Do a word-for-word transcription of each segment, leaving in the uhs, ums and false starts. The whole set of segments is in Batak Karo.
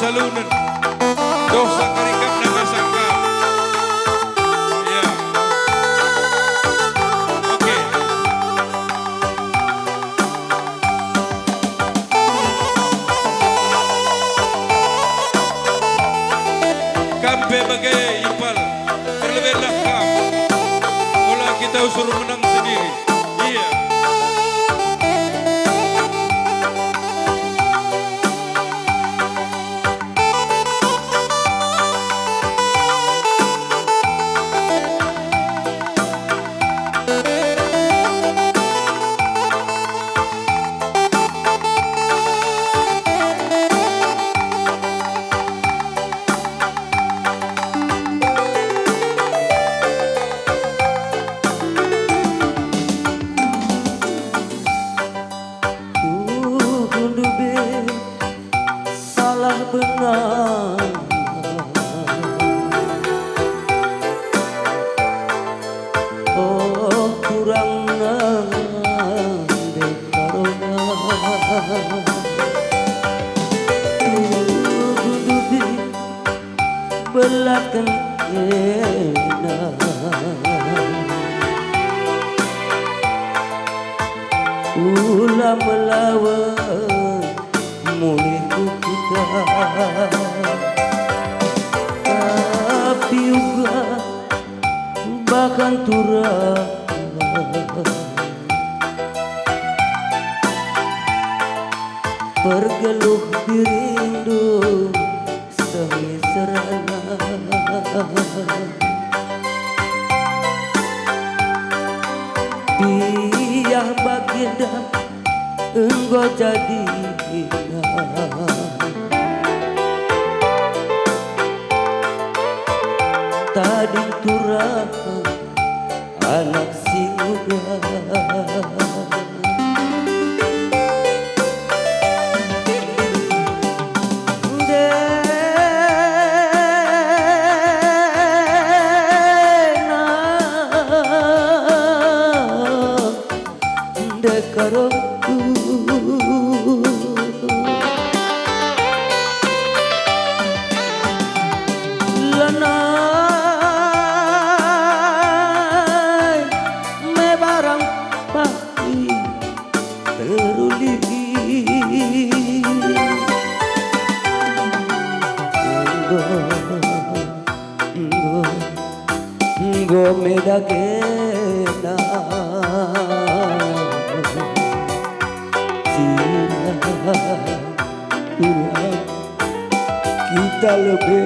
Kalunen. Dosa kari kap nanga sangka. Ya. Oke. Kam pe bage, Ipal. Terlebihlah kam. Ola kita usur menang sendiri. Iya. Tuhu ndube salah bengar. Oh, kurang nande karona. Tuhu ndube belatken ena. Ula melawen mulih ku kuta, tapi uga bahkan turah pergeluh dirindu seh miserna. Biah bagenda enggo jadina. Tading turah anak si nguda. Ndena. Ndekaro lanai me barang pagi teruli. Enggo, enggo. Enggo me dagena. Sina ulang kita lebe.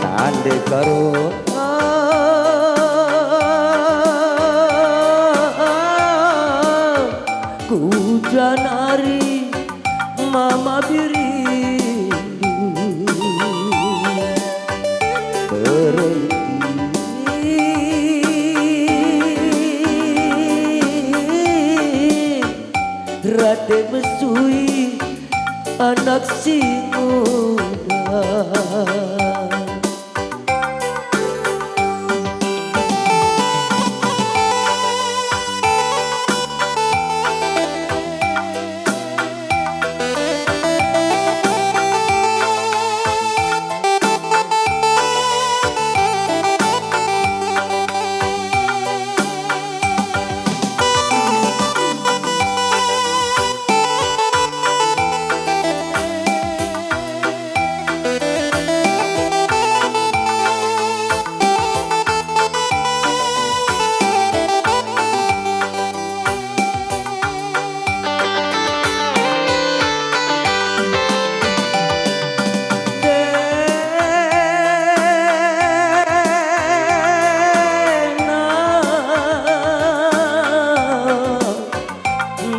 Nande karo ku janari mama birindu. Berhenti rate mesui anak si nguda.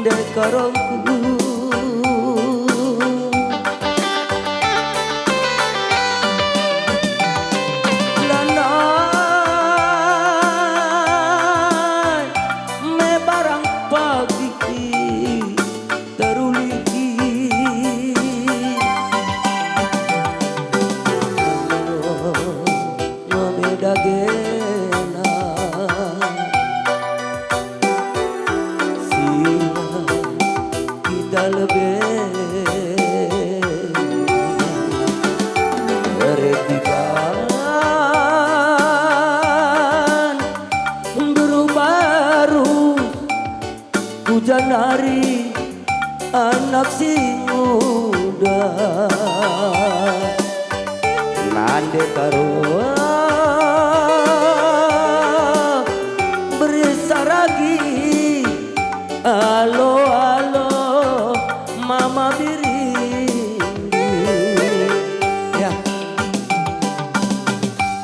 Ndai karongku. Lanai me barang pagi teruli. Ngome dagena. Sila kita lebe. Ujan ari anak si nguda, nande karo